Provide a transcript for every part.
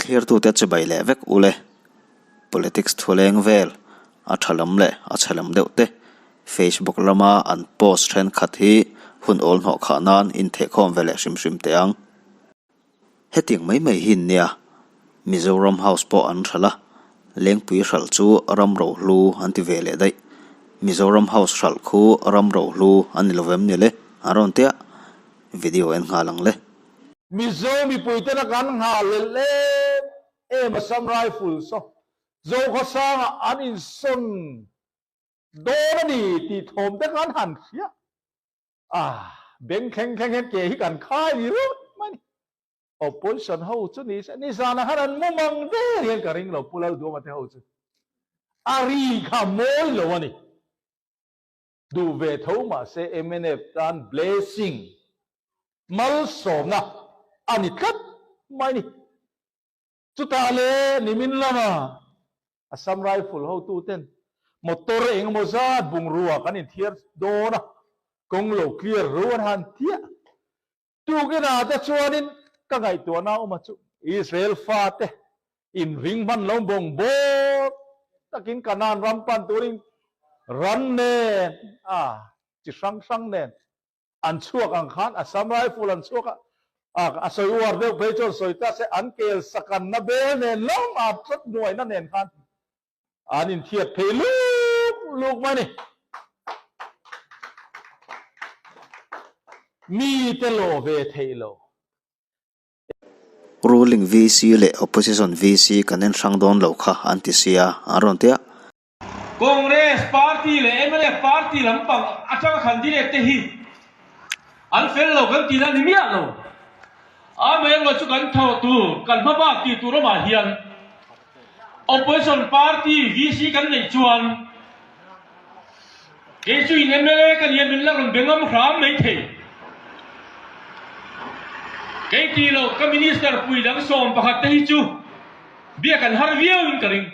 Thlirtute chibai leh vek ule. Politics thuleng vel, a tha lam leh a chhe lam deuh te Facebook lama an post thenkhat hi hun awl hnawh khah nan inthehkhawm ve leh hrim hrim teh ang. Hetiang mai mai hi nia, Mizoram House pawh an hralh a, Lengpui hralh chu ram rohlu an ti ve leh daih. Mizoram House hralh khu ram rohlu a ni lovem ni le? An rawn tia, video en nghal ang le. Mizo mipuitena kan nghah lel em em Assam Rifles aw Zokhawsanga an insawn dawn a ni tih thawm te khan han hria. Ah, beng thleng thleng hian ke hi kan khai ni rut mai a ni. Opposition ho chu ni se, nizanah khan an mu mang der hian ka ring lo, Pu Lalduama te ho chu. A ri kha mawi lo a ni. Duh ve tho mahse mnf tan blessing, malsawmna a ni tlat mai a ni. Chutah le nimin lama Assam Rifle hotuten motor eng emaw zat bungrua kan inthiar dawn a, kawng lo clear ro an han tia. Tukinah te chuanin ka ngaihtuahna awm a chu Israel fate inring hman lo bawng bawr takin Canaan ram pan turin ran nen a chi hrang hrang nen An chhuak ang khan Assam Rifle an chhuak a, a sawi uar deuh phei chuan sawi ta se an kel sakanna bel nen lam a tlat nuaina nen khan an inthiat phei luk luk mai a ni. Mite lawh ve theih lo. Ruling VC leh Opposition VC kan en hrang dawn lo kha an ti sia, an rawn ti a. Congress party leh mnf party lampang atanga candidate te hi an fel lo kan tihna a ni miah lo. Amaherawhchu chu kan thawh tur, kan hma bak tih tur awmah hian Opposition party VC kan neih chuan kei chu in mla ka nia min la rawn be ngam hram mai thei. Kei tih loh ka minister pui dang 11 te hi chu biak an har viau in ka ring.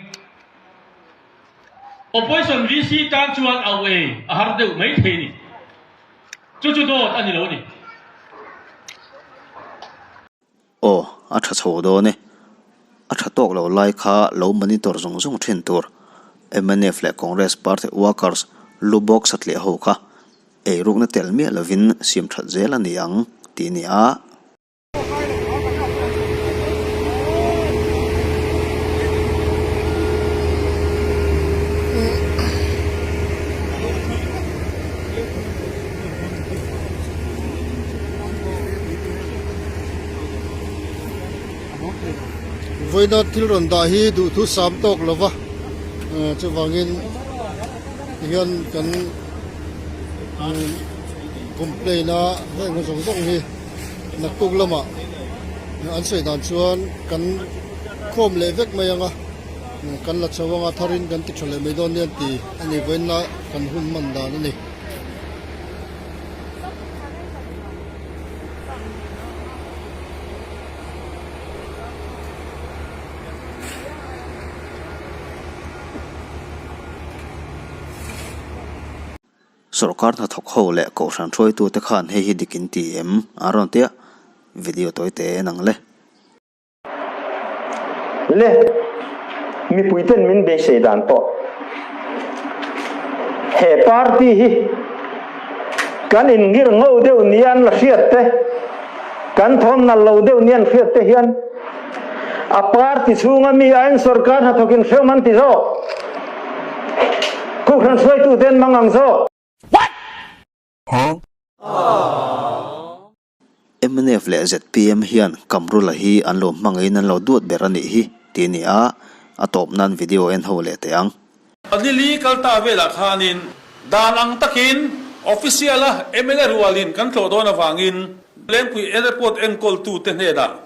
Opposition VC tan chuan au ei a har deuh mai thei a ni. Chu chu dawt a ni lo a ni. Aw, a tha chho dawn e. A tha tawk lo lai kha lo monitor zung zung thin tur. Mnf leh Congress party workers lu bawk satliah ho kha eirukna tel miah lovin siam that zel a ni ang tih a ni a. Vawiina thil rawn dah hi duhthu sam tawk lo va chuvangin tihian kan complain a heng zawng zawng hi. Naktuk lamah an sawi dan chuan kan khawm leh vek mai ang a, kan la chho ang a, tharin kan ti tha leh mai dawn nia ti a ni vawiinna kan hun hman dan a ni. Sorkar hnathawk ho leh kohhran hruaitute khan hei hi dik in ti em? An rawn ti a, video tawi te en ang le. Le, mipuiten min beisei dan pawh he party hi kan inngir ngo deuh nia an la hriat te, kan thawm nal lo deuh nia an hriat te hian A party chhunga mi aiin sorkar hnathawkin hrehawm an ti zawk. Kohhran hruaitute an mang ang zawk. Mnf leh zpm hian Kamrula hi an lo hmangaihin an lo duat ber a nih hi tih a ni a, a tawp nan video en ho leh teh ang. Nili kal ta velah khanin dan ang takin official-a mla rualin kan tlawh dawn avangin Lengpui Airport enkawltute hnenah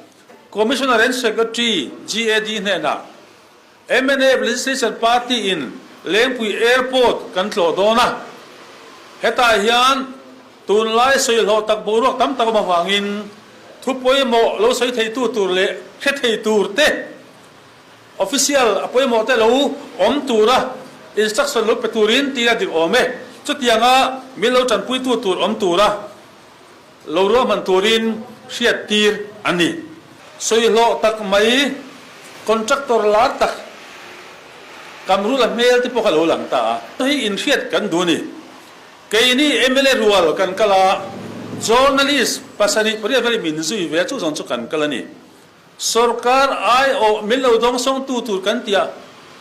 Commissioner and Secretary GAD hnenah mnf Legislature Party-in Lengpui Airport kan tlawh dawn a, hetah hian tunlai sawihlawh tak boruak tam tak awm avangin thu pawimawh lo sawi theitu tur leh hre thei tur te Official a pawimawh te lo awm tura instruction lo pe turin tih a dik awm e. Chutianga min lo tanpuitu tur awm tura lo ruahman turin hriattir a ni. Sawihlawh tak mai. Contractor lar tak Kamrula hmel te pawh kha lo lang ta a. Hei inhriat kan duh a ni. Keini mla rual kan kal a, journalist 78 vel min zui ve a, chu zawng chu kan kal a ni. Sorkar aiawh min lo dawngsawngtu tur kan tih a,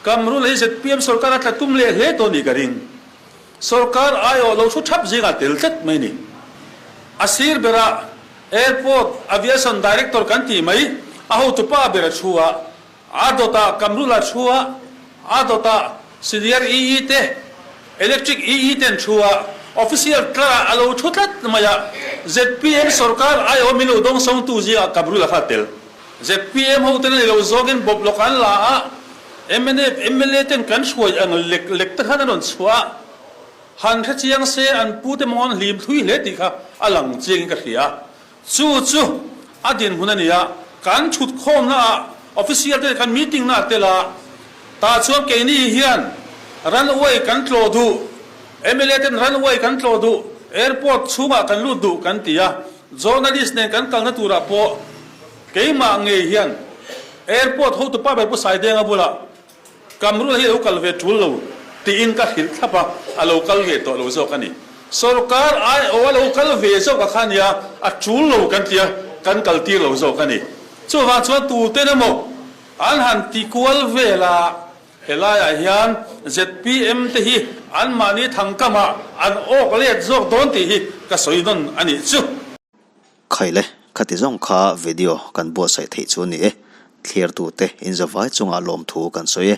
Kamrula hi zpm sorkar a tla tum leh hle tawh a nih ka ring. Sorkar aiawh lo thu thap zingah tel tlat mai a ni. A sir berah Airport Aviation Director kan tih mai, a hotupa ber a thu a, a dawtah Kamrula thu a, a dawtah Senior EE te, Electric EE ten thu a, Official tlarah a lo thu tlat mai a, zpm sorkar aiawh min lo dawngsawngtu zingah Kamrula kha a tel. Zpm hoten a ni lo zawngin bawp lawk an la a, mnf mla ten kan hruai ang lek lek te khan an rawn chhuah a, han hre chiang se an pu te mawn hlim thui hle tih kha a lang chiangin ka hria. Chu chu a dinhmun a ni a, kan thut khawmna ah official te kan meeting na tel a, tah chuan keini hian runway kan tlawh duh, mla ten runway kan tlawh duh, airport chhungah kan lut duh kan ti a, journalist nen kan kalna turah pawh Keimah ngei hian airport hotupa ber Pu Saidenga bulah Kamrula hi a lo kal ve tul lo tiin ka hrilh thlap a, a lo kal ve tawh lo zawk a ni. Sorkar aiawh a lo kal ve zawk a kha nia, a tul lo kan tia kan kal tir lo zawk a ni. Chuvang chuan tuten emaw an han ti kual vel a, helaiah hian zpm te hi anmahni thangkamah an awk let zawk dawn tih hi ka sawi nawn a nih chu. Khaile, khati zawng kha video kan buatsaih theih chu a ni e. Thliartute inzavai chungah lawmthu kan sawi e.